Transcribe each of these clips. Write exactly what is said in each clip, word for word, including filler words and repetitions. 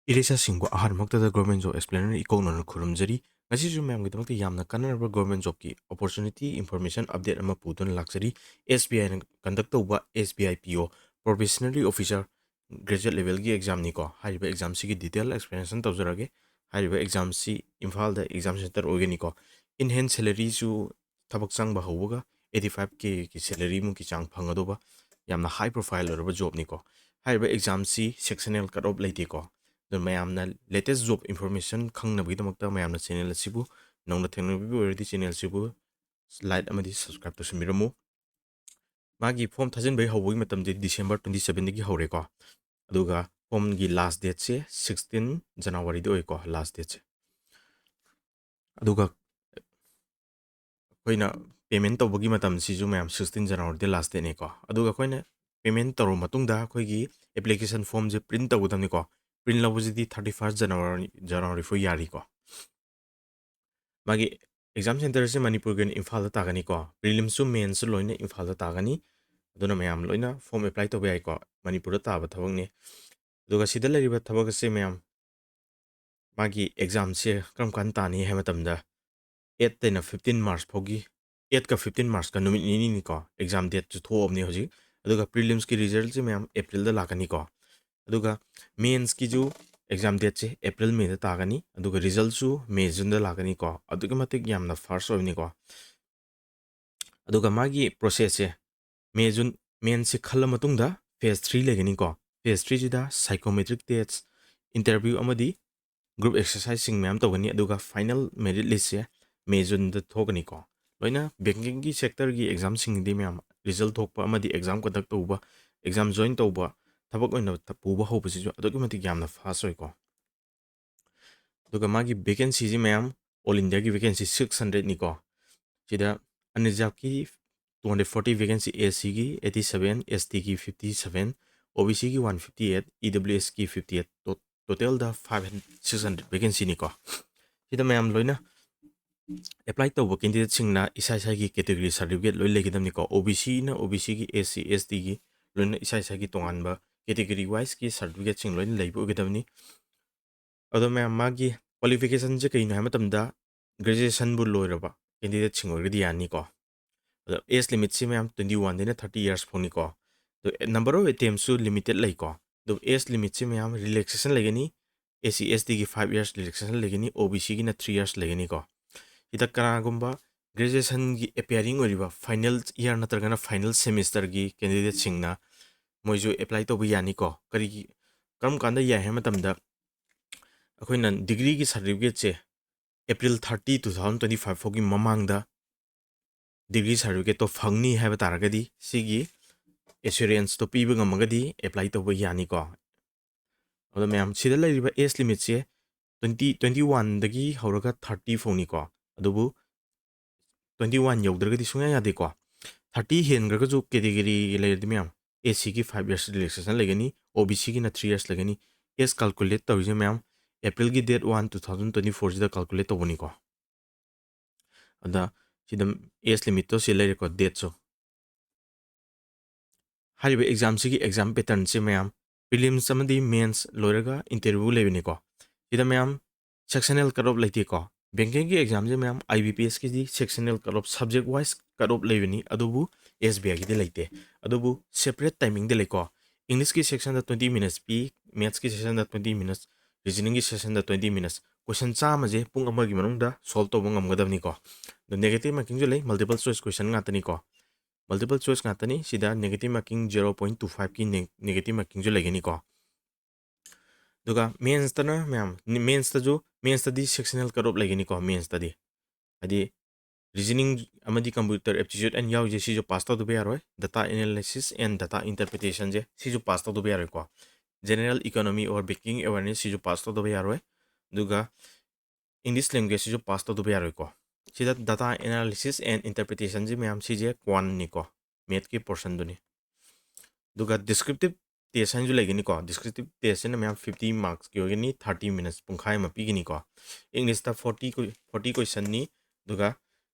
ꯏꯔꯩꯆꯥꯁꯤꯡꯕꯨ ꯑꯍꯥꯟꯕꯃꯛꯇꯗ Government Job Explainer ꯏꯀꯧꯅꯅ ꯈꯨꯔꯨꯝꯖꯔꯤ꯫ ꯉꯁꯤꯁꯨ ꯃꯌꯥꯝꯒꯤꯗꯃꯛꯇ ꯌꯥꯝꯅ ꯀꯥꯟꯅꯔꯕ Government Jobꯀꯤ opportunity information update ꯑꯃ ꯄꯨꯗꯨꯅ ꯂꯥꯛꯆꯔꯤ꯫ S B Iꯅ conduct ꯇꯧꯕ S B I P O, Probationary Officer, graduate levelꯒꯤ examꯅꯤꯀꯣ꯫ ꯍꯥꯏꯔꯤꯕ examꯁꯤꯒꯤ detail explanation ꯇꯧꯖꯔꯒꯦ꯫ ꯍꯥꯏꯔꯤꯕ examꯁꯤ ꯏꯝꯐꯥꯜꯗ exam centre ꯑꯣꯏꯒꯅꯤꯀꯣ꯫ In hand salaryꯁꯨ ꯊꯕꯛ ꯆꯪꯕ ꯍꯧꯕꯒ eighty five Kꯒꯤ salary ꯃꯨꯛꯀꯤ ꯆꯥꯡ ꯐꯪꯒꯗꯧꯕ ꯌꯥꯝꯅ high profile ꯑꯣꯏꯔꯕ jobꯅꯤꯀꯣ꯫ ꯍꯥꯏꯔꯤꯕ examꯁꯤ sectional cut off ꯂꯩꯇꯦꯀꯣ꯫ ꯑꯗꯨꯅ ꯃꯌꯥꯝꯅ latest job information ꯈꯪꯅꯕꯒꯤꯗꯃꯛꯇ ꯃꯌꯥꯝꯅ channel ꯑꯁꯤꯕꯨ ꯅꯧꯅ ꯊꯦꯡꯅꯕꯤꯕ ꯑꯣꯏꯔꯗꯤ channel ꯑꯁꯤꯕꯨ like ꯑꯃꯗꯤ subscribe ꯇꯧꯁꯟꯕꯤꯔꯝꯃꯨ꯫ ꯃꯥꯒꯤ form ꯊꯥꯖꯤꯟꯕꯒꯤ ꯍꯧꯕꯒꯤ ꯃꯇꯝꯗꯤ December twenty sevenꯗꯒꯤ ꯍꯧꯔꯦꯀꯣ꯫ ꯑꯗꯨꯒ formꯒꯤ last dateꯁꯦ sixteen Januaryꯗ ꯑꯣꯏꯀꯣ, last dateꯁꯦ꯫ ꯑꯗꯨꯒ ꯑꯩꯈꯣꯏꯅ payment ꯇꯧꯕꯒꯤ ꯃꯇꯝꯁꯤꯁꯨ ꯃꯌꯥꯝ sixteen Januaryꯗ last dateꯅꯤꯀꯣ꯫ ꯑꯗꯨꯒ ꯑꯩꯈꯣꯏꯅ payment ꯇꯧꯔꯕ ꯃꯇꯨꯡꯗ ꯑꯩꯈꯣꯏꯒꯤ application formꯁꯦ print ꯇꯧꯒꯗꯕꯅꯤꯀꯣ꯫ Print ꯂꯧꯕꯁꯤꯗꯤ thirty first January, January ꯐꯥꯎ ꯌꯥꯔꯤꯀꯣ꯫ ꯃꯥꯒꯤ exam centreꯁꯦ ꯃꯅꯤꯄꯨꯔꯒꯤ ꯑꯣꯏꯅ ꯏꯝꯐꯥꯜꯗ ꯇꯥꯒꯅꯤꯀꯣ꯫ Prelimsꯁꯨ Mainsꯁꯨ ꯂꯣꯏꯅ ꯏꯝꯐꯥꯜꯗ ꯇꯥꯒꯅꯤ꯫ ꯑꯗꯨꯅ ꯃꯌꯥꯝ ꯂꯣꯏꯅ form apply ꯇꯧꯕ ꯌꯥꯏꯀꯣ꯫ ꯃꯅꯤꯄꯨꯔꯗ ꯇꯥꯕ ꯊꯕꯛꯅꯤ꯫ ꯑꯗꯨꯒ ꯁꯤꯗ ꯂꯩꯔꯤꯕ ꯊꯕꯛ ꯑꯁꯦ ꯃꯌꯥꯝ, ꯃꯥꯒꯤ examꯁꯦ ꯀꯔꯝ ꯀꯥꯟꯗ ꯇꯥꯅꯤ ꯍꯥꯏꯕ ꯃꯇꯝꯗ eight ꯇꯩꯅ fifteen March ꯐꯥꯎꯒꯤ, eight ꯀ fifteen Marchꯀ ꯅꯨꯃꯤꯠ ꯅꯤꯅꯤꯅꯤꯀꯣ꯫ Exam dateꯁꯨ ꯊꯣꯛꯑꯕꯅꯤ ꯍꯧꯖꯤꯛ꯫ ꯑꯗꯨꯒ prelimsꯀꯤ resultꯁꯦ ꯃꯌꯥꯝ Aprilꯗ ꯂꯥꯛꯀꯅꯤꯀꯣ꯫ ꯑꯗꯨꯒ Mainsꯀꯤꯁꯨ exam dateꯁꯦ April Mayꯗ ꯇꯥꯒꯅꯤ꯫ ꯑꯗꯨꯒ resultꯁꯨ May Juneꯗ ꯂꯥꯛꯀꯅꯤꯀꯣ꯫ ꯑꯗꯨꯛꯀꯤ ꯃꯇꯤꯛ ꯌꯥꯝꯅ fast ꯑꯣꯏꯕꯅꯤꯀꯣ꯫ ꯑꯗꯨꯒ ꯃꯥꯒꯤ processꯁꯦ May June, Mainsꯁꯦ ꯈꯜꯂ ꯃꯇꯨꯡꯗ phase three ꯂꯩꯒꯅꯤꯀꯣ꯫ Phase threeꯁꯤꯗ psychometric test, interview ꯑꯃꯗꯤ group exerciseꯁꯤꯡ ꯃꯌꯥꯝ ꯇꯧꯒꯅꯤ꯫ ꯑꯗꯨꯒ final merit listꯁꯦ May Juneꯗ ꯊꯣꯛꯀꯅꯤꯀꯣ꯫ ꯂꯣꯏꯅ bankingꯒꯤ sectorꯒꯤ examꯁꯤꯡꯗꯤ ꯃꯌꯥꯝ result ꯊꯣꯛꯄ ꯑꯃꯗꯤ exam conduct ꯇꯧꯕ, exam join ꯇꯧꯕ, ꯊꯕꯛ ꯑꯣꯏꯅ ꯄꯨꯕ ꯍꯧꯕꯁꯤꯁꯨ ꯑꯗꯨꯛꯀꯤ ꯃꯇꯤꯛ ꯌꯥꯝꯅ fast ꯑꯣꯏꯀꯣ꯫ ꯑꯗꯨꯒ ꯃꯥꯒꯤ vacancyꯁꯤ ꯃꯌꯥꯝ all Indiaꯒꯤ vacancy six hundredꯅꯤꯀꯣ꯫ ꯁꯤꯗ unreservedꯀꯤ two hundred forty vacancy, SCꯒꯤ eighty seven, STꯒꯤ fifty seven, OBCꯒꯤ one fifty eight, EWSꯀꯤ fifty eight, to-, totalꯗ five hundred, six hundred vacancyꯅꯤꯀꯣ꯫ ꯁꯤꯗ ꯃꯌꯥꯝ ꯂꯣꯏꯅ apply ꯇꯧꯕ candidateꯁꯤꯡꯅ ꯏꯁꯥ ꯏꯁꯥꯒꯤ category certificate ꯂꯣꯏ ꯂꯩꯒꯗꯕꯅꯤꯀꯣ꯫ OBCꯅ OBCꯒꯤ, SC, STꯒꯤ ꯂꯣꯏꯅ ꯏꯁꯥ ꯏꯁꯥꯒꯤ ꯇꯣꯉꯥꯟꯕ category wiseꯀꯤ certificateꯁꯤꯡ ꯂꯣꯏꯅ ꯂꯩꯕ ꯑꯣꯏꯒꯗꯕꯅꯤ꯫ ꯑꯗꯣ ꯃꯌꯥꯝ, ꯃꯥꯒꯤ qualificationꯁꯦ ꯀꯩꯅꯣ ꯍꯥꯏꯕ ꯃꯇꯝꯗ graduationꯕꯨ ꯂꯣꯏꯔꯕ candidateꯁꯤꯡ ꯑꯣꯏꯔꯒꯗꯤ ꯌꯥꯅꯤꯀꯣ꯫ ꯑꯗꯣ age limitꯁꯤ ꯃꯌꯥꯝ twenty oneꯗꯩꯅ thirty years ꯐꯥꯎꯅꯤꯀꯣ꯫ ꯑꯗꯣ number of attemptsꯁꯨ limited ꯂꯩꯀꯣ꯫ ꯑꯗꯣ age limitꯁꯤ ꯃꯌꯥꯝ relaxation ꯂꯩꯒꯅꯤ꯫ SC STꯒꯤ five years relaxation ꯂꯩꯒꯅꯤ, OBCꯒꯤꯅ three years ꯂꯩꯒꯅꯤꯀꯣ꯫ ꯁꯤꯗ ꯀꯅꯥꯒꯨꯝꯕ graduationꯒꯤ appearing ꯑꯣꯏꯔꯤꯕ final year ꯅꯠꯇ꯭ꯔꯒꯅ final semesterꯒꯤ candidateꯁꯤꯡꯅ ꯃꯣꯏꯁꯨ apply ꯇꯧꯕ ꯌꯥꯅꯤꯀꯣ꯫ ꯀꯔꯤꯒꯤ, ꯀꯔꯝ ꯀꯥꯟꯗ ꯌꯥꯏ ꯍꯥꯏꯕ ꯃꯇꯝꯗ, ꯑꯩꯈꯣꯏꯅ degreeꯒꯤ certificateꯁꯦ April thirty, two thousand twenty five ꯐꯥꯎꯒꯤ ꯃꯃꯥꯡꯗ degree certificateꯇꯣ ꯐꯪꯅꯤ ꯍꯥꯏꯕ ꯇꯥꯔꯒꯗꯤ, ꯁꯤꯒꯤ assuranceꯇꯣ ꯄꯤꯕ ꯉꯝꯃꯒꯗꯤ apply ꯇꯧꯕ ꯌꯥꯅꯤꯀꯣ꯫ ꯑꯗꯣ ꯃꯌꯥꯝ, ꯁꯤꯗ ꯂꯩꯔꯤꯕ age limitꯁꯦ twenty, twenty oneꯗꯒꯤ ꯍꯧꯔꯒ thirty ꯐꯥꯎꯅꯤꯀꯣ꯫ ꯑꯗꯨꯕꯨ twenty one ꯌꯧꯗ꯭ꯔꯒꯗꯤ ꯁꯨꯡꯌꯥ ꯌꯥꯗꯦꯀꯣ꯫ Thirty ꯍꯦꯟꯈ꯭ꯔꯒꯁꯨ category ꯂꯩꯔꯗꯤ ꯃꯌꯥꯝ, SCꯒꯤ five years relaxation ꯂꯩꯒꯅꯤ, OBCꯒꯤꯅ three years ꯂꯩꯒꯅꯤ꯫ Age calculate ꯇꯧꯔꯤꯁꯦ ꯃꯌꯥꯝ, Aprilꯒꯤ date one, two thousand twenty fourꯁꯤꯗ calculate ꯇꯧꯕꯅꯤꯀꯣ꯫ ꯑꯗ ꯁꯤꯗ age limitꯇꯣ ꯁꯤ ꯂꯩꯔꯦꯀꯣ, dateꯁꯨ꯫ ꯍꯥꯏꯔꯤꯕ examꯁꯤꯒꯤ exam patternꯁꯦ ꯃꯌꯥꯝ, prelims ꯑꯃꯗꯤ mains ꯂꯣꯏꯔꯒ interview ꯂꯩꯕꯅꯤꯀꯣ꯫ ꯁꯤꯗ ꯃꯌꯥꯝ sectional cut off ꯂꯩꯇꯦꯀꯣ꯫ Bankingꯒꯤ examꯁꯦ ꯃꯌꯥꯝ, IBPSꯀꯤꯗꯤ sectional cut off, subject wise cut off ꯂꯩꯕꯅꯤ, ꯑꯗꯨꯕꯨ SBIꯒꯤꯗꯤ ꯂꯩꯇꯦ꯫ ꯑꯗꯨꯕꯨ separate timingꯗꯤ ꯂꯩꯀꯣ꯫ Englishꯀꯤ sectionꯗ twenty minutes ꯄꯤ, Mathsꯀꯤ sectionꯗ twenty minutes, Reasoningꯒꯤ sectionꯗ twenty minutes꯫ Question ꯆꯥꯝꯃꯁꯦ ꯄꯨꯡ ꯑꯃꯒꯤ ꯃꯅꯨꯡꯗ solve ꯇꯧꯕ ꯉꯝꯒꯗꯕꯅꯤꯀꯣ꯫ ꯑꯗꯣ negative markingꯁꯨ ꯂꯩ, multiple choice question ꯉꯥꯛꯇꯅꯤꯀꯣ꯫ Multiple choice ꯉꯥꯛꯇꯅꯤ꯫ ꯁꯤꯗ negative marking zero point two fiveꯀꯤ negative markingꯁꯨ ꯂꯩꯒꯅꯤꯀꯣ꯫ ꯑꯗꯨꯒ mains ꯇꯅ ꯃꯌꯥꯝ, mains ꯇꯁꯨ, mains ꯇꯗꯤ sectional cut off ꯂꯩꯒꯅꯤꯀꯣ꯫ Mains ꯇꯗꯤ ꯍꯥꯏꯗꯤ reasoning ꯑꯃꯗꯤ computer aptitude ꯑꯅ ꯌꯥꯎꯔꯤꯁꯦ, ꯁꯤꯁꯨ pass ꯇꯧꯗꯕ ꯌꯥꯔꯣꯏ꯫ Data analysis and data interpretationꯁꯦ, ꯁꯤꯁꯨ pass ꯇꯧꯗꯕ ꯌꯥꯔꯣꯏꯀꯣ꯫ General economy or banking awareness, ꯁꯤꯁꯨ pass ꯇꯧꯗꯕ ꯌꯥꯔꯣꯏ꯫ ꯑꯗꯨꯒ English languageꯁꯤꯁꯨ pass ꯇꯧꯗꯕ ꯌꯥꯔꯣꯏꯀꯣ꯫ ꯁꯤꯗ data analysis and interpretationꯁꯤ ꯃꯌꯥꯝ, ꯁꯤꯁꯦ quantꯅꯤꯀꯣ, mathꯀꯤ portionꯗꯨꯅꯤ꯫ ꯑꯗꯨꯒ descriptive test ꯍꯥꯏꯅꯁꯨ ꯂꯩꯒꯅꯤꯀꯣ꯫ Descriptive testꯁꯤꯅ ꯃꯌꯥꯝ fifty marksꯀꯤ ꯑꯣꯏꯒꯅꯤ, thirty minutes, ꯄꯨꯡꯈꯥꯏ ꯑꯃ ꯄꯤꯒꯅꯤꯀꯣ꯫ Englishꯇ forty, forty questionꯅꯤ, ꯑꯗꯨꯒ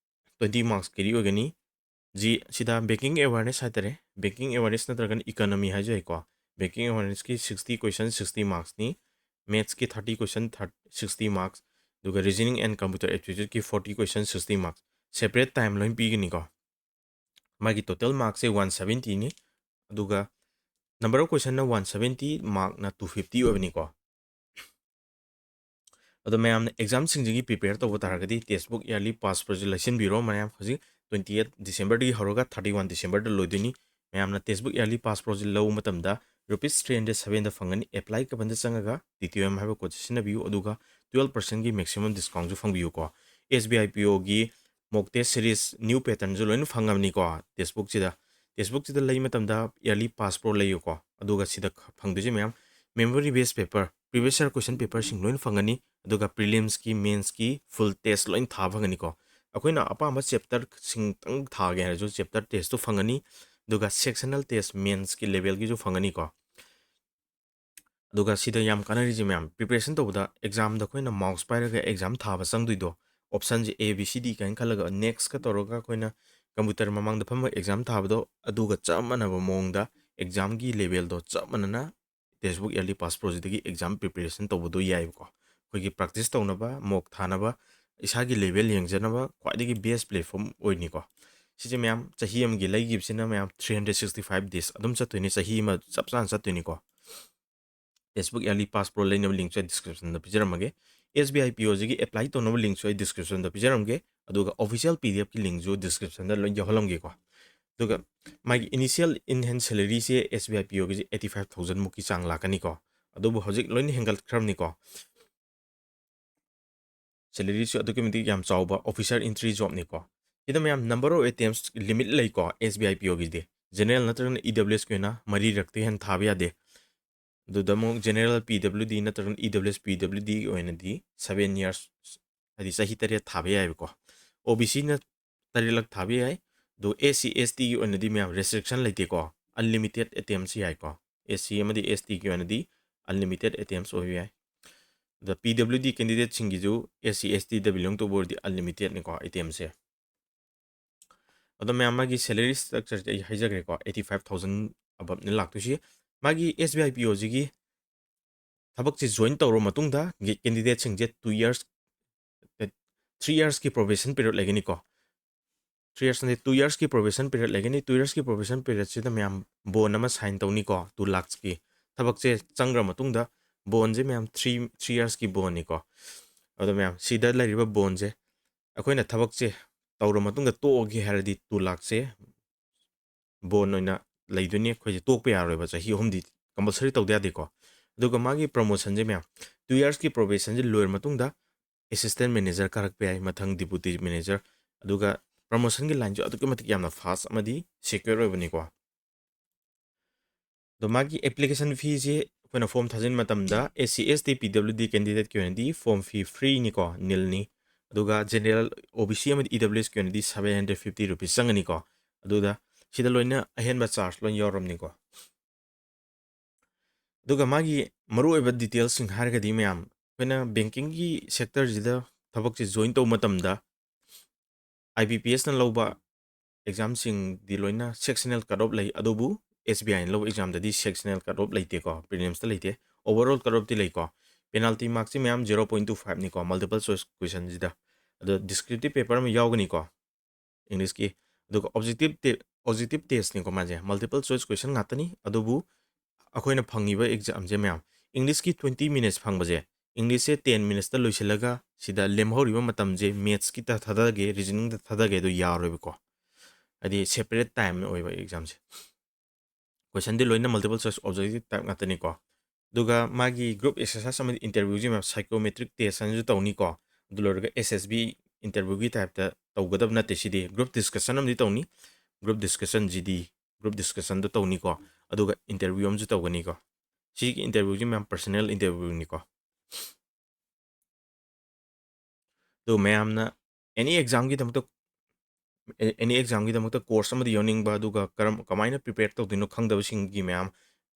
twenty marksꯀꯤꯗꯤ ꯑꯣꯏꯒꯅꯤ꯫ ꯖꯤ, ꯁꯤꯗ banking awareness ꯍꯥꯏꯇꯥꯔꯦ, banking awareness ꯅꯠꯇ꯭ꯔꯒꯅ economy ꯍꯥꯏꯁꯨ ꯌꯥꯏꯀꯣ꯫ Banking awarenessꯀꯤ sixty question, sixty marksꯅꯤ꯫ Mathsꯀꯤ thirty question, sixty marks, ꯑꯗꯨꯒ Reasoning and Computer Aptitudeꯀꯤ forty question, sixty marks, separate time ꯂꯣꯏ ꯄꯤꯒꯅꯤꯀꯣ꯫ ꯃꯥꯒꯤ total marksꯁꯦ one seventyꯅꯤ, ꯑꯗꯨꯒ number of questionꯅ one seventy, markꯅ two fifty ꯑꯣꯏꯕꯅꯤꯀꯣ꯫ ꯑꯗꯣ ꯃꯌꯥꯝꯅ examꯁꯤꯡꯁꯤꯒꯤ prepare ꯇꯧꯕ ꯇꯥꯔꯒꯗꯤ textbook yearly pass proꯁꯤ ꯂꯩꯁꯤꯟꯕꯤꯔꯣ꯫ ꯃꯌꯥꯝ ꯍꯧꯖꯤꯛ twenty eight Decemberꯗꯒꯤ ꯍꯧꯔꯒ thirty one Decemberꯗ ꯂꯣꯏꯗꯣꯏꯅꯤ꯫ ꯃꯌꯥꯝꯅ textbook yearly pass proꯁꯤ ꯂꯧꯕ ꯃꯇꯝꯗ rupees three hundred sevenꯗ ꯐꯪꯒꯅꯤ꯫ Apply ꯀꯕꯟꯗ ꯆꯪꯉꯒ T T O M ꯍꯥꯏꯕ code ꯁꯤꯖꯤꯟꯅꯕꯤꯌꯨ, ꯑꯗꯨꯒ twelve percentꯀꯤ maximum discountꯁꯨ ꯐꯪꯕꯤꯌꯨꯀꯣ꯫ S B I P Oꯒꯤ mock test series new patternꯁꯨ ꯂꯣꯏꯅ ꯐꯪꯉꯕꯅꯤꯀꯣ textbookꯁꯤꯗ꯫ Textbookꯁꯤꯗ ꯂꯩ ꯃꯇꯝꯗ yearly pass pro ꯂꯩꯌꯨꯀꯣ, ꯑꯗꯨꯒ ꯁꯤꯗ ꯐꯪꯗꯣꯏꯁꯦ ꯃꯌꯥꯝ memory based paper, previous year question paperꯁꯤꯡ ꯂꯣꯏꯅ ꯐꯪꯒꯅꯤ, ꯑꯗꯨꯒ prelimsꯀꯤ, mainsꯀꯤ full test ꯂꯣꯏꯅ ꯊꯥꯕ ꯐꯪꯒꯅꯤꯀꯣ꯫ ꯑꯩꯈꯣꯏꯅ ꯑꯄꯥꯝꯕ chapterꯁꯤꯡꯇꯪ ꯊꯥꯒꯦ ꯍꯥꯏꯔꯁꯨ chapter testꯇꯨ ꯐꯪꯒꯅꯤ, ꯑꯗꯨꯒ sectional test mainsꯀꯤ levelꯒꯤꯁꯨ ꯐꯪꯒꯅꯤꯀꯣ꯫ ꯑꯗꯨꯒ ꯁꯤꯗ ꯌꯥꯝ ꯀꯥꯟꯅꯔꯤꯁꯦ ꯃꯌꯥꯝ, preparation ꯇꯧꯕꯗ examꯗ ꯑꯩꯈꯣꯏꯅ mouse ꯄꯥꯏꯔꯒ exam ꯊꯥꯕ ꯆꯪꯗꯣꯏꯗꯣ, optionꯁꯦ A B C D ꯀꯥꯏꯅ ꯈꯜꯂꯒ nextꯀ ꯇꯧꯔꯒ ꯑꯩꯈꯣꯏꯅ computer ꯃꯃꯥꯡꯗ ꯐꯝꯃꯒ exam ꯊꯥꯕꯗꯣ, ꯑꯗꯨꯒ ꯆꯞ ꯃꯥꯟꯅꯕ ꯃꯑꯣꯡꯗ examꯒꯤ levelꯗꯣ ꯆꯞ ꯃꯥꯟꯅꯅ textbook yearly pass proꯁꯤꯗꯒꯤ exam preparation ꯇꯧꯕꯗꯣ ꯌꯥꯏꯕꯀꯣ꯫ ꯑꯩꯈꯣꯏꯒꯤ practice ꯇꯧꯅꯕ, mock ꯊꯥꯅꯕ, ꯏꯁꯥꯒꯤ level ꯌꯦꯡꯖꯅꯕ ꯈ꯭ꯋꯥꯏꯗꯒꯤ best platform ꯑꯣꯏꯅꯤꯀꯣ꯫ ꯁꯤꯁꯦ ꯃꯌꯥꯝ, ꯆꯍꯤ ꯑꯃꯒꯤ ꯂꯩꯈꯤꯕꯁꯤꯅ ꯃꯌꯥꯝ three hundred sixty five days ꯑꯗꯨꯝ ꯆꯠꯇꯣꯏꯅꯤ, ꯆꯍꯤ ꯑꯃ ꯆꯞ ꯆꯥꯅ ꯆꯠꯇꯣꯏꯅꯤꯀꯣ꯫ Textbook yearly pass pro ꯂꯩꯅꯕ linkꯁꯨ ꯑꯩ descriptionꯗ ꯄꯤꯖꯔꯝꯃꯒꯦ꯫ S B I P Oꯁꯤꯒꯤ apply ꯇꯧꯅꯕ linkꯁꯨ ꯑꯩ descriptionꯗ ꯄꯤꯖꯔꯝꯒꯦ, ꯑꯗꯨꯒ official P D Fꯀꯤ linkꯁꯨ descriptionꯗ ꯂꯣꯏ ꯌꯥꯎꯍꯜꯂꯝꯒꯦꯀꯣ꯫ ꯑꯗꯨꯒ ꯃꯥꯒꯤ initial in hand salaryꯁꯦ S B I P Oꯒꯤꯁꯦ eighty five thousand ꯃꯨꯛꯀꯤ ꯆꯥꯡ ꯂꯥꯛꯀꯅꯤꯀꯣ꯫ ꯑꯗꯨꯕꯨ ꯍꯧꯖꯤꯛ ꯂꯣꯏꯅ ꯍꯦꯟꯒꯠꯈ꯭ꯔꯕꯅꯤꯀꯣ꯫ Salaryꯁꯨ ꯑꯗꯨꯛꯀꯤ ꯃꯇꯤꯛ ꯌꯥꯝ ꯆꯥꯎꯕ, officer entry jobꯅꯤꯀꯣ꯫ ꯁꯤꯗ ꯃꯌꯥꯝ number of attempts limit ꯂꯩꯀꯣ, S B I P Oꯒꯤꯗꯤ꯫ General ꯅꯠꯇ꯭ꯔꯒꯅ E W Sꯀꯤ ꯑꯣꯏꯅ ꯃꯔꯤꯔꯛꯇꯩ ꯍꯦꯟꯅ ꯊꯥꯕ ꯌꯥꯗꯦ꯫ ꯑꯗꯨꯗ ꯑꯃꯨꯛ general, P W D ꯅꯠꯇ꯭ꯔꯒꯅ E W S, P W D ꯒꯤ ꯑꯣꯏꯅꯗꯤ seven years, ꯍꯥꯏꯗꯤ ꯆꯍꯤ ꯇꯔꯦꯠ ꯊꯥꯕ ꯌꯥꯏꯕꯀꯣ꯫ O B Cꯅ ꯇꯔꯦꯠꯂꯛ ꯊꯥꯕ ꯌꯥꯏ꯫ ꯑꯗꯣ S C, S Tꯒꯤ ꯑꯣꯏꯅꯗꯤ ꯃꯌꯥꯝ restriction ꯂꯩꯇꯦꯀꯣ, unlimited attempts ꯌꯥꯏꯀꯣ꯫ S C ꯑꯃꯗꯤ S Tꯒꯤ ꯑꯣꯏꯅꯗꯤ unlimited attempts ꯑꯣꯏꯕ ꯌꯥꯏ꯫ ꯑꯗ P W D candidateꯁꯤꯡꯒꯤꯁꯨ S C, S T ꯗ belong ꯇꯧꯕ ꯑꯣꯏꯔꯗꯤ unlimitedꯅꯤꯀꯣ attemptsꯁꯦ꯫ ꯑꯗꯣ ꯃꯌꯥꯝ, ꯃꯥꯒꯤ salary structureꯁꯦ ꯑꯩ ꯍꯥꯏꯖꯈ꯭ꯔꯦꯀꯣ, eighty five thousand aboveꯅꯦ ꯂꯥꯛꯇꯣꯏꯁꯤ꯫ ꯃꯥꯒꯤ S B I P Oꯁꯤꯒꯤ ꯊꯕꯛꯁꯦ ꯖꯣꯏꯟ ꯇꯧꯔꯕ ꯃꯇꯨꯡꯗ ꯀꯦꯟꯗꯤꯗꯦꯠꯁꯤꯡꯁꯦ ꯇꯨ ꯌꯔꯁ, ꯊ꯭ꯔꯤ ꯌꯔꯁꯀꯤ ꯄ꯭ꯔꯣꯕꯦꯁꯟ ꯄꯤꯔꯤꯌꯗ ꯂꯩꯒꯅꯤꯀꯣ꯫ ꯊ꯭ꯔꯤ ꯌꯔꯁ ꯅꯠꯇꯦ, ꯇꯨ ꯌꯔꯁꯀꯤ ꯄ꯭ꯔꯣꯕꯦꯁꯟ ꯄꯤꯔꯤꯌꯗ ꯂꯩꯒꯅꯤ꯫ ꯇꯨ ꯌꯔꯁꯀꯤ ꯄ꯭ꯔꯣꯕꯦꯁꯟ ꯄꯤꯔꯤꯌꯗꯁꯤꯗ ꯃꯌꯥꯝ ꯕꯣꯟ ꯑꯃ ꯁꯥꯏꯟ ꯇꯧꯅꯤꯀꯣ, ꯇꯨ ꯂꯥꯛꯁꯀꯤ꯫ ꯊꯕꯛꯁꯦ ꯆꯪꯈ꯭ꯔ ꯃꯇꯨꯡꯗ ꯕꯣꯟꯁꯦ ꯃꯌꯥꯝ ꯊ꯭ꯔꯤ, ꯊ꯭ꯔꯤ ꯌꯔꯁꯀꯤ ꯕꯣꯟꯅꯤꯀꯣ꯫ ꯑꯗꯣ ꯃꯌꯥꯝ ꯁꯤꯗ ꯂꯩꯔꯤꯕ ꯕꯣꯟꯁꯦ ꯑꯩꯈꯣꯏꯅ ꯊꯕꯛꯁꯦ ꯇꯧꯔ ꯃꯇꯨꯡꯗ ꯇꯣꯛꯑꯒꯦ ꯍꯥꯏꯔꯗꯤ ꯇꯨ ꯂꯥꯛꯁꯦ ꯕꯣꯟ ꯑꯣꯏꯅ ꯂꯩꯗꯣꯏꯅꯤ꯫ ꯑꯩꯈꯣꯏꯁꯦ ꯇꯣꯛꯄ ꯌꯥꯔꯣꯏꯕ, ꯆꯍꯤ ꯑꯍꯨꯝꯗꯤ ꯀꯝꯄꯜꯁꯔꯤ ꯇꯧꯗ ꯌꯥꯗꯦꯀꯣ꯫ ꯑꯗꯨꯒ ꯃꯥꯒꯤ ꯄ꯭ꯔꯃꯣꯁꯟꯁꯦ ꯃꯌꯥꯝ, ꯇꯨ ꯌꯔꯁꯀꯤ ꯄ꯭ꯔꯣꯕꯦꯁꯟꯁꯦ ꯂꯣꯏꯔ ꯃꯇꯨꯡꯗ ꯑꯦꯁꯤꯁꯇꯦꯟ ꯃꯦꯅꯦꯖꯔ ꯀꯥꯔꯛꯄ ꯌꯥꯏ, ꯃꯊꯪ ꯗꯤꯄꯨꯇꯤ ꯃꯦꯅꯦꯖꯔ꯫ ꯑꯗꯨꯒ ꯄ꯭ꯔꯃꯣꯁꯟꯒꯤ ꯂꯥꯏꯟꯁꯨ ꯑꯗꯨꯛꯀꯤ ꯃꯇꯤꯛ ꯌꯥꯝꯅ ꯐꯥꯁ ꯑꯃꯗꯤ ꯁꯦꯀ꯭ꯌꯣꯔ ꯑꯣꯏꯕꯅꯤꯀꯣ꯫ ꯑꯗꯣ ꯃꯥꯒꯤ ꯑꯦꯄ꯭ꯂꯤꯀꯦꯁꯟ ꯐꯤꯁꯦ ꯑꯩꯈꯣꯏꯅ ꯐꯣꯝ ꯊꯥꯖꯤꯟ ꯃꯇꯝꯗ SC, ST, PWD ꯀꯦꯟꯗꯤꯗꯦꯠꯀꯤ ꯑꯣꯏꯅꯗꯤ ꯐꯣꯝ ꯐꯤ ꯐ꯭ꯔꯤꯅꯤꯀꯣ, ꯅꯤꯜꯅꯤ꯫ ꯑꯗꯨꯒ ꯖꯦꯅꯔꯦꯜ, OBC ꯑꯃꯗꯤ EWSꯀꯤ ꯑꯣꯏꯅꯗꯤ seven hundred fifty rupees ꯆꯪꯒꯅꯤꯀꯣ꯫ ꯑꯗꯨꯗ ꯁꯤꯗ ꯂꯣꯏꯅ ꯑꯍꯦꯟꯕ ꯆꯥꯔꯖ ꯂꯣꯏ ꯌꯥꯎꯔꯝꯅꯤꯀꯣ꯫ ꯑꯗꯨꯒ ꯃꯥꯒꯤ ꯃꯔꯨꯑꯣꯏꯕ ꯗꯤꯇꯦꯜꯁꯤꯡ ꯍꯥꯏꯔꯒꯗꯤ ꯃꯌꯥꯝ, ꯑꯩꯈꯣꯏꯅ ꯕꯦꯡꯀꯤꯡꯒꯤ ꯁꯦꯛꯇꯔꯁꯤꯗ ꯊꯕꯛꯁꯦ ꯖꯣꯏꯟ ꯇꯧꯕ ꯃꯇꯝꯗ IBPSꯅ ꯂꯧꯕ ꯑꯦꯛꯖꯥꯝꯁꯤꯡꯗꯤ ꯂꯣꯏꯅ ꯁꯦꯛꯁꯅꯦꯜ ꯀꯠ ꯑꯣꯐ ꯂꯩ, ꯑꯗꯨꯕꯨ SBIꯅ ꯂꯧꯕ ꯑꯦꯛꯖꯥꯝꯗꯗꯤ ꯁꯦꯛꯁꯅꯦꯜ ꯀꯠ ꯑꯣꯐ ꯂꯩꯇꯦꯀꯣ, ꯄ꯭ꯔꯤꯂꯤꯝꯁꯇ ꯂꯩꯇꯦ꯫ ꯑꯣꯚꯔꯑꯣꯜ ꯀꯠ ꯑꯣꯐꯇꯤ ꯂꯩꯀꯣ꯫ ꯄꯦꯅꯥꯜꯇꯤ ꯃꯥꯔꯛꯁꯤ ꯃꯌꯥꯝ zero point two fiveꯅꯤꯀꯣ, ꯃꯜꯇꯤꯄꯜ ꯆꯣꯏꯁ ꯀꯣꯏꯁꯟꯁꯤꯗ꯫ ꯑꯗꯣ ꯗꯤꯁꯀ꯭ꯔꯤꯞꯇꯤꯞ ꯄꯦꯄꯔ ꯑꯃ ꯌꯥꯎꯒꯅꯤꯀꯣ ꯏꯪꯂꯤꯁꯀꯤ꯫ ꯑꯗꯨꯒ ꯑꯣꯕꯖꯦꯛꯇꯤꯞ ꯇꯦ-, ꯑꯣꯕꯖꯦꯛꯇꯤꯞ ꯇꯦꯁꯅꯤꯀꯣ ꯃꯥꯁꯦ, ꯃꯜꯇꯤꯄꯜ ꯆꯣꯏꯁ ꯀꯣꯏꯁꯟ ꯉꯥꯛꯇꯅꯤ꯫ ꯑꯗꯨꯕꯨ ꯑꯩꯈꯣꯏꯅ ꯐꯪꯉꯤꯕ ꯑꯦꯛꯖꯥꯝꯁꯦ ꯃꯌꯥꯝ, ꯏꯪꯂꯤꯁꯀꯤ twenty minutes ꯐꯪꯕꯁꯦ, ꯏꯪꯂꯤꯁꯁꯦ ten minutesꯇ ꯂꯣꯏꯁꯤꯜꯂꯒ ꯁꯤꯗ ꯂꯦꯝꯍꯧꯔꯤꯕ ꯃꯇꯝꯁꯦ ꯃꯦꯠꯁꯀꯤꯗ ꯊꯥꯗꯒꯦ, ꯔꯤꯖꯅꯤꯡꯗ ꯊꯥꯗꯒꯦ, ꯑꯗꯨ ꯌꯥꯔꯣꯏꯕꯀꯣ꯫ ꯍꯥꯏꯗꯤ separate time ꯑꯣꯏꯕ ꯑꯦꯛꯖꯥꯝꯁꯦ꯫ ꯀꯣꯏꯁꯟꯗꯤ ꯂꯣꯏꯅ ꯃꯜꯇꯤꯄꯜ ꯆꯣꯏꯁ ꯑꯣꯕꯖꯦꯛꯇꯤꯞ ꯇꯥꯏꯞ ꯉꯥꯛꯇꯅꯤꯀꯣ꯫ ꯑꯗꯨꯒ ꯃꯥꯒꯤ ꯒ꯭ꯔꯨꯞ ꯑꯦꯛꯁꯔꯁꯥꯏꯁ ꯑꯃꯗꯤ ꯏꯟꯇꯔꯚ꯭ꯌꯨꯁꯤ ꯃꯌꯥꯝ ꯁꯥꯏꯀꯣꯃꯦꯇ꯭ꯔꯤꯛ ꯇꯦꯁ ꯍꯥꯏꯅꯁꯨ ꯇꯧꯅꯤꯀꯣ꯫ ꯑꯗꯨ ꯂꯣꯏꯔꯒ SSB ꯏꯟꯇꯔꯚ꯭ꯌꯨꯒꯤ ꯇꯥꯏꯞꯇ ꯇꯧꯒꯗꯕ ꯅꯠꯇꯦ ꯁꯤꯗꯤ꯫ ꯒ꯭ꯔꯨꯞ ꯗꯤꯁꯀꯁꯟ ꯑꯃꯗꯤ ꯇꯧꯅꯤ꯫ ꯒ꯭ꯔꯨꯞ ꯗꯤꯁꯀꯁꯟꯁꯤꯗꯤ, ꯒ꯭ꯔꯨꯞ ꯗꯤꯁꯀꯁꯟꯗꯣ ꯇꯧꯅꯤꯀꯣ꯫ ꯑꯗꯨꯒ ꯏꯟꯇꯔꯚ꯭ꯌꯨ ꯑꯃꯁꯨ ꯇꯧꯒꯅꯤꯀꯣ꯫ ꯁꯤꯒꯤ ꯏꯟꯇꯔꯚ꯭ꯌꯨꯁꯤ ꯃꯌꯥꯝ ꯄꯔꯁꯅꯦꯜ ꯏꯟꯇꯔꯚ꯭ꯌꯨꯅꯤꯀꯣ꯫ ꯑꯗꯨ ꯃꯌꯥꯝꯅ ꯑꯦꯅꯤ ꯑꯦꯛꯖꯥꯝꯒꯤꯗꯃꯛꯇ, ꯑꯦ-, ꯑꯦꯅꯤ ꯑꯦꯛꯖꯥꯝꯒꯤꯗꯃꯛꯇ ꯀꯣꯔꯁ ꯑꯃꯗꯤ ꯌꯥꯎꯅꯤꯡꯕ, ꯑꯗꯨꯒ ꯀꯔꯝ, ꯀꯃꯥꯏꯅ ꯄ꯭ꯔꯤꯄꯦꯌꯔ ꯇꯧꯗꯣꯏꯅꯣ ꯈꯪꯗꯕꯁꯤꯡꯒꯤ ꯃꯌꯥꯝ,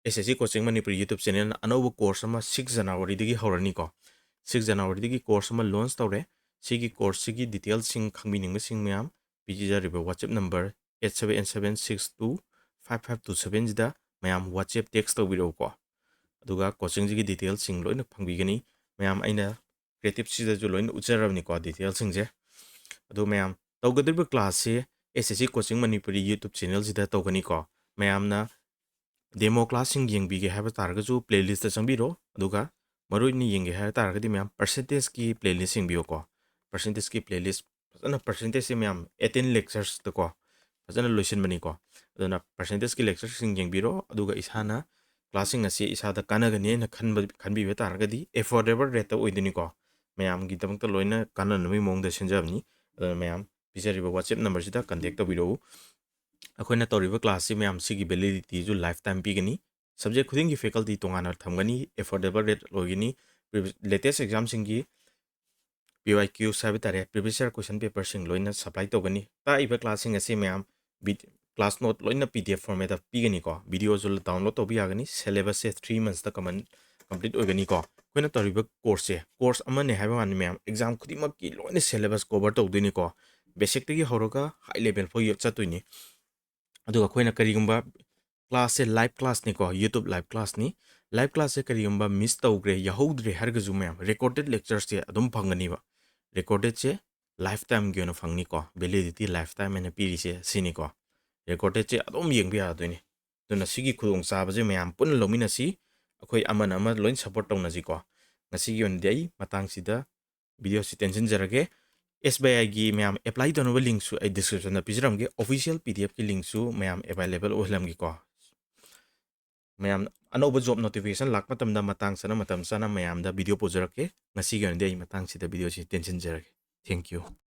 SSC Coaching Manipur YouTube channelꯅ ꯑꯅꯧꯕ ꯀꯣꯔꯁ ꯑꯃ six Januaryꯗꯒꯤ ꯍꯧꯔꯅꯤꯀꯣ꯫ Six Januaryꯗꯒꯤ ꯀꯣꯔꯁ ꯑꯃ ꯂꯣꯟꯆ ꯇꯧꯔꯦ꯫ ꯁꯤꯒꯤ ꯀꯣꯔꯁꯁꯤꯒꯤ ꯗꯤꯇꯦꯜꯁꯤꯡ ꯈꯪꯕꯤꯅꯤꯡꯕꯁꯤꯡ ꯃꯌꯥꯝ ꯄꯤꯖꯔꯤꯕ WhatsApp number eight seven seven six two five five two sevenꯁꯤꯗ ꯃꯌꯥꯝ WhatsApp text ꯇꯧꯕꯤꯔꯛꯎꯀꯣ꯫ ꯑꯗꯨꯒ ꯀꯣꯆꯤꯡꯁꯤꯒꯤ ꯗꯤꯇꯦꯜꯁꯤꯡ ꯂꯣꯏꯅ ꯐꯪꯕꯤꯒꯅꯤ꯫ ꯃꯌꯥꯝ ꯑꯩꯅ ꯀ꯭ꯔꯤꯌꯦꯇꯤꯞꯁꯤꯗꯁꯨ ꯂꯣꯏꯅ ꯎꯠꯆꯔꯕꯅꯤꯀꯣ ꯗꯤꯇꯦꯜꯁꯤꯡꯁꯦ꯫ ꯑꯗꯨ ꯃꯌꯥꯝ ꯇꯧꯒꯗꯧꯔꯤꯕ ꯀ꯭ꯂꯥꯁꯁꯤ S S C coaching Manipuri YouTube ꯆꯦꯅꯦꯜꯁꯤꯗ ꯇꯧꯒꯅꯤꯀꯣ꯫ ꯃꯌꯥꯝꯅ ꯗꯦꯃꯣ ꯀ꯭ꯂꯥꯁꯁꯤꯡ ꯌꯦꯡꯕꯤꯒꯦ ꯍꯥꯏꯕ ꯇꯥꯔꯒꯁꯨ ꯄ꯭ꯂꯦꯂꯤꯁꯇ ꯆꯪꯕꯤꯔꯣ꯫ ꯑꯗꯨꯒ ꯃꯔꯨ ꯑꯣꯏꯅ ꯌꯦꯡꯒꯦ ꯍꯥꯏꯕ ꯇꯥꯔꯒꯗꯤ ꯃꯌꯥꯝ ꯄꯔꯁꯦꯟꯇꯦꯖꯀꯤ ꯄ꯭ꯂꯦꯂꯤꯁ ꯌꯦꯡꯕꯤꯌꯨꯀꯣ꯫ ꯄꯔꯁꯦꯟꯇꯦꯖꯀꯤ ꯄ꯭ꯂꯦꯂꯤꯁ ꯐꯖꯅ ꯄꯔꯁꯦꯟꯇꯦꯖꯁꯦ ꯃꯌꯥꯝ ꯑꯩꯠꯇꯤꯟ ꯂꯦꯛꯆꯔꯁꯇꯀꯣ ꯐꯖꯅ ꯂꯣꯏꯁꯤꯟꯕꯅꯤꯀꯣ꯫ ꯑꯗꯨꯅ ꯄꯔꯁꯦꯟꯇꯦꯖꯀꯤ ꯂꯦꯛꯆꯔꯁꯤꯡ ꯌꯦꯡꯕꯤꯔꯣ꯫ ꯑꯗꯨꯒ ꯏꯁꯥꯅ ꯀ꯭ꯂꯥꯁꯁꯤꯡ ꯑꯁꯤ ꯏꯁꯥꯗ ꯀꯥꯟꯅꯒꯅꯤ ꯍꯥꯏꯅ ꯈꯟꯕ ꯈꯟꯕꯤꯕ ꯇꯥꯔꯒꯗꯤ ꯑꯦꯐꯣꯔꯗꯦꯕꯜ ꯔꯦꯠꯇ ꯑꯣꯏꯗꯣꯏꯅꯤꯀꯣ꯫ ꯃꯌꯥꯝꯒꯤꯗꯃꯛꯇ ꯂꯣꯏꯅ ꯀꯥꯟꯅꯅꯕꯒꯤ ꯃꯑꯣꯡꯗ ꯁꯤꯟꯖꯕꯅꯤ꯫ ꯑꯗꯨꯅ ꯃꯌꯥꯝ ꯄꯤꯖꯔꯤꯕ WhatsApp ꯅꯝꯕꯔꯁꯤꯗ ꯀꯟꯇꯦꯛ ꯇꯧꯕꯤꯔꯛꯎ꯫ ꯑꯩꯈꯣꯏꯅ ꯇꯧꯔꯤꯕ ꯀ꯭ꯂꯥꯁꯁꯤ ꯃꯌꯥꯝ ꯁꯤꯒꯤ ꯚꯦꯂꯤꯗꯤꯇꯤꯁꯨ ꯂꯥꯏꯐ ꯇꯥꯏꯝ ꯄꯤꯒꯅꯤ꯫ ꯁꯕꯖꯦꯛ ꯈꯨꯗꯤꯡꯒꯤ ꯐꯦꯀꯜꯇꯤ ꯇꯣꯉꯥꯟꯅ ꯊꯝꯒꯅꯤ꯫ ꯑꯦꯐꯣꯔꯗꯦꯕꯜ ꯔꯦꯠ ꯑꯣꯏꯒꯅꯤ꯫ ꯂꯦꯇꯦꯁ ꯑꯦꯛꯖꯥꯝꯁꯤꯡꯒꯤ ꯄꯤ ꯋꯥꯏ ꯀ꯭ꯌꯨꯁ ꯍꯥꯏꯕ ꯇꯥꯔꯦ, ꯄ꯭ꯔꯤꯚꯤꯌꯁ ꯌꯔ ꯀꯣꯏꯁꯟ ꯄꯦꯄꯔꯁꯤꯡ ꯂꯣꯏꯅ ꯁꯄ꯭ꯂꯥꯏ ꯇꯧꯒꯅꯤ꯫ ꯇꯥꯛꯏꯕ ꯀ꯭ꯂꯥꯁꯁꯤꯡ ꯑꯁꯤ ꯃꯌꯥꯝ ꯀ꯭ꯂꯥꯁ ꯅꯣꯠ ꯂꯣꯏꯅ ꯄꯤ ꯗꯤ ꯑꯦꯐ ꯐꯣꯔꯃꯦꯠꯇ ꯄꯤꯒꯅꯤꯀꯣ꯫ ꯚꯤꯗꯤꯑꯣꯁꯨ ꯗꯥꯎꯟꯂꯣꯗ ꯇꯧꯕ ꯌꯥꯒꯅꯤ꯫ ꯁꯦꯂꯦꯕꯁꯁꯦ ꯊ꯭ꯔꯤ ꯃꯟꯁꯇ ꯀꯃꯟ ꯀꯝꯄ꯭ꯂꯤꯠ ꯑꯣꯏꯒꯅꯤꯀꯣ꯫ ꯑꯩꯈꯣꯏꯅ ꯇꯧꯔꯤꯕ ꯀꯣꯔꯁꯁꯦ ꯀꯣꯔꯁ ꯑꯃꯅꯦ ꯍꯥꯏꯕ ꯋꯥꯅꯤ ꯃꯌꯥꯝ, ꯑꯦꯛꯖꯥꯝ ꯈꯨꯗꯤꯡꯃꯛꯀꯤ ꯂꯣꯏꯅ ꯁꯦꯂꯦꯕꯁ ꯀꯣꯚꯔ ꯇꯧꯗꯣꯏꯅꯤꯀꯣ꯫ ꯕꯦꯁꯤꯛꯇꯒꯤ ꯍꯧꯔꯒ ꯍꯥꯏ ꯂꯦꯚꯦꯜ ꯐꯥꯎ ꯆꯠꯇꯣꯏꯅꯤ꯫ ꯑꯗꯨꯒ ꯑꯩꯈꯣꯏꯅ ꯀꯔꯤꯒꯨꯝꯕ ꯀ꯭ꯂꯥꯁꯁꯦ ꯂꯥꯏꯚ ꯀ꯭ꯂꯥꯁꯅꯤꯀꯣ, ꯌꯨꯇ꯭ꯌꯨꯕ ꯂꯥꯏꯚ ꯀ꯭ꯂꯥꯁꯅꯤ꯫ ꯂꯥꯏꯚ ꯀ꯭ꯂꯥꯁꯁꯦ ꯀꯔꯤꯒꯨꯝꯕ ꯃꯤꯁ ꯇꯧꯈ꯭ꯔꯦ, ꯌꯥꯎꯍꯧꯗ꯭ꯔꯦ ꯍꯥꯏꯔꯒꯁꯨ ꯃꯌꯥꯝ ꯔꯦꯀꯣꯔꯗꯦꯠ ꯂꯦꯛꯆꯔꯁꯦ ꯑꯗꯨꯝ ꯐꯪꯒꯅꯤꯕ꯫ ꯔꯦꯀꯣꯔꯗꯦꯠꯁꯦ ꯂꯥꯏꯐ ꯇꯥꯏꯝꯒꯤ ꯑꯣꯏꯅ ꯐꯪꯅꯤꯀꯣ꯫ ꯚꯦꯂꯤꯗꯤꯇꯤ ꯂꯥꯏꯐ ꯇꯥꯏꯝ ꯍꯥꯏꯅ ꯄꯤꯔꯤꯁꯦ ꯁꯤꯅꯤꯀꯣ꯫ ꯔꯦꯀꯣꯔꯗꯦꯠꯁꯦ ꯑꯗꯨꯝ ꯌꯦꯡꯕ ꯌꯥꯗꯣꯏꯅꯤ꯫ ꯑꯗꯨꯅ ꯁꯤꯒꯤ ꯈꯨꯗꯣꯡꯆꯥꯕꯁꯦ ꯃꯌꯥꯝ ꯄꯨꯟꯅ ꯂꯧꯃꯤꯟꯅꯁꯤ꯫ ꯑꯩꯈꯣꯏ ꯑꯃꯅ ꯑꯃ ꯂꯣꯏ ꯁꯞꯄꯣꯔꯠ ꯇꯧꯅꯁꯤꯀꯣ꯫ ꯉꯁꯤꯒꯤ ꯑꯣꯏꯅꯗꯤ ꯑꯩ ꯃꯇꯥꯡꯁꯤꯗ ꯚꯤꯗꯤꯑꯣꯁꯤ ꯇꯦꯟꯁꯤꯟꯖꯔꯒꯦ꯫ ꯑꯦꯁ ꯕꯤ ꯑꯥꯏꯒꯤ ꯃꯌꯥꯝ ꯑꯦꯄ꯭ꯂꯥꯏ ꯇꯧꯅꯕ ꯂꯤꯡꯁꯨ ꯑꯩ ꯗꯤꯁꯀ꯭ꯔꯤꯞꯁꯟꯗ ꯄꯤꯖꯔꯝꯒꯦ꯫ ꯑꯣꯐꯤꯁꯤꯌꯦꯜ ꯄꯤ ꯗꯤ ꯑꯦꯐꯀꯤ ꯂꯤꯡꯁꯨ ꯃꯌꯥꯝ ꯑꯦꯕꯥꯏꯂꯦꯕꯜ ꯑꯣꯏꯍꯜꯂꯝꯒꯦꯀꯣ꯫ ꯃꯌꯥꯝ ꯑꯅꯧꯕ ꯖꯣꯕ ꯅꯣꯇꯤꯐꯤꯀꯦꯁꯟ ꯂꯥꯛꯄ ꯃꯇꯝꯗ ꯃꯇꯥꯡ ꯆꯥꯅ ꯃꯇꯝ ꯆꯥꯅ ꯃꯌꯥꯝꯗ ꯚꯤꯗꯤꯑꯣ ꯄꯨꯖꯔꯛꯀꯦ꯫ ꯉꯁꯤꯒꯤ ꯑꯣꯏꯅꯗꯤ ꯑꯩ ꯃꯇꯥꯡꯁꯤꯗ ꯚꯤꯗꯤꯑꯣꯁꯤ ꯇꯦꯟꯁꯤꯟꯖꯔꯒꯦ꯫ Thank you꯫